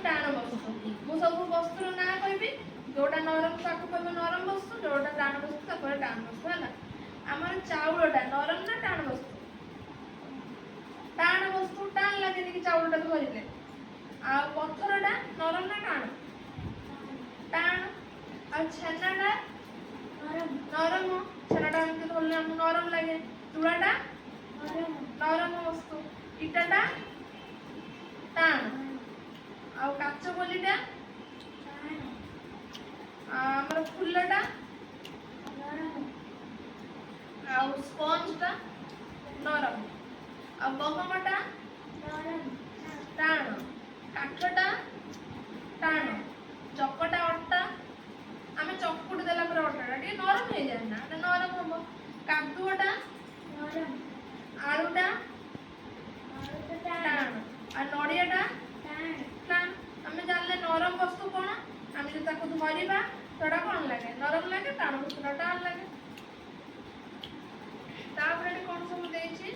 ଟାଣ ବସ୍ତୁ। ମୁଁ ସବୁ ବସ୍ତୁର ନାଁ କହିବି। ଯୋଉଟା ନରମ, ତାକୁ କହିବ ନରମ ବସ୍ତୁ। ଯୋଉଟା ଟାଣ ବସ୍ତୁ, ତାକୁ କହିବ ଟାଣ ବସ୍ତୁ। ହେଲା? ଆମର ଚାଉଳଟା ନରମ ନା ଟାଣ ବସ୍ତୁ? ଟାଣ ବସ୍ତୁ। ଟାଣ ଲାଗେନି କି ଚାଉଳଟା ଧରିଲେ? ଆଉ ପଥରଟା ନରମ ନା ଟାଣ? ଟାଣ। ଆଉ ଛେନାଟା? ନରମ। ଛେନାଟା ଏମିତି ଧରିଲେ ଆମକୁ ନରମ ଲାଗେ। ତୁଳାଟା ନରମ ବସ୍ତୁ। ଇଟାଟା ଟାଣ। ଆଉ କାଚ ଗୋଲିଟା? ଆଉ ଆମର ଫୁଲଟା? ଆଉ ସ୍ପଞ୍ଜଟା ନରମ। ଆଉ ଗହମଟା? ଟାଣ। କାଠଟା ଟାଣ। ଚକଟା ଅଟା, ଆମେ ଚକୁଟି ଦେଲା ପରେ ଅଟାଟା ଟିକେ ନରମ ହେଇଯାଏ ନା? ଏଟା ନରମ ହବ। କାଦୁଅଟା? ଆଳୁଟା ଟାଣ। ଆଉ ନଡ଼ିଆଟା ଟାଣ। ଆମେ ଜାଣିଲେ ନରମ ବସ୍ତୁ କଣ? ଆମେ ଯଦି ତାକୁ ଧରିବା, ସେଟା କଣ ଲାଗେ? ନରମ ଲାଗେ। ଟାଣ ବସ୍ତୁଟା ଟାଣ ଲାଗେ। ତାପରେ ଏଠି କଣ ସବୁ ଦେଇଛି?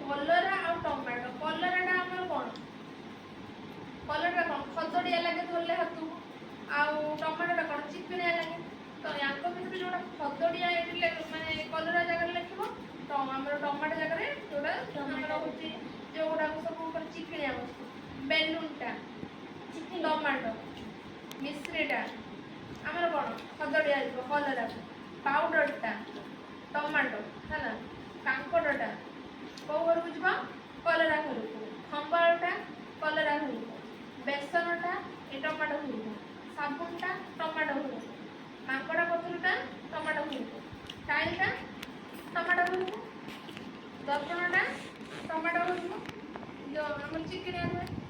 କଲରା ଆଉ ଟମାଟୋ। କଲରାଟା ଆମର କଣ? କଲରାଟା କଣ? ଖଦଡ଼ିଆ ଲାଗେ ଧରିଲେ ହାତକୁ। ଆଉ ଟମାଟୋଟା କଣ? ଚିକିଣିଆ ଲାଗେ। ତ ୟାଙ୍କ ଭିତରୁ ଯୋଉଟା ଖଦଡ଼ିଆ ଏଠି ମାନେ କଲରା ଜାଗାରେ ଲେଖିବ, ତ ଆମର ଟମାଟୋ ଜାଗାରେ ଯୋଉଟା ଆମର ହଉଛି, ଯୋଉଗୁଡାକ ସବୁ ଉପରେ ଚିକିଣିଆ ବସ୍ତୁ। ବେଲୁନଟା ଟମାଟୋ, ମିଶ୍ରିଟା ଆମର କଣ? ଖଦଡ଼ିଆ ହେଇଯିବ କଲରାକୁ। ପାଉଡରଟା ଟମାଟୋ ହେଲା। କାଙ୍କଡ଼ଟା କୋଉ ଘରକୁ ଯିବ? କଲରା ଘରକୁ। ଖମ୍ବଆଳୁଟା କଲରା ଘରକୁ। ବେସନଟା ଏ ଟମାଟୋ ଘରକୁ। ସାବୁନଟା ଟମାଟୋ ଘରକୁ। ମାଙ୍କଡ଼ା ପଥରଟା ଟମାଟୋ ଘରକୁ। ଟାଇଲଟା ଟମାଟୋ ଘରକୁ। ଦର୍ପଣଟା ଟମାଟୋ ଘରକୁ, ଯୋଉ ଆମର ଚିକିଣିଆ ରୁହେ।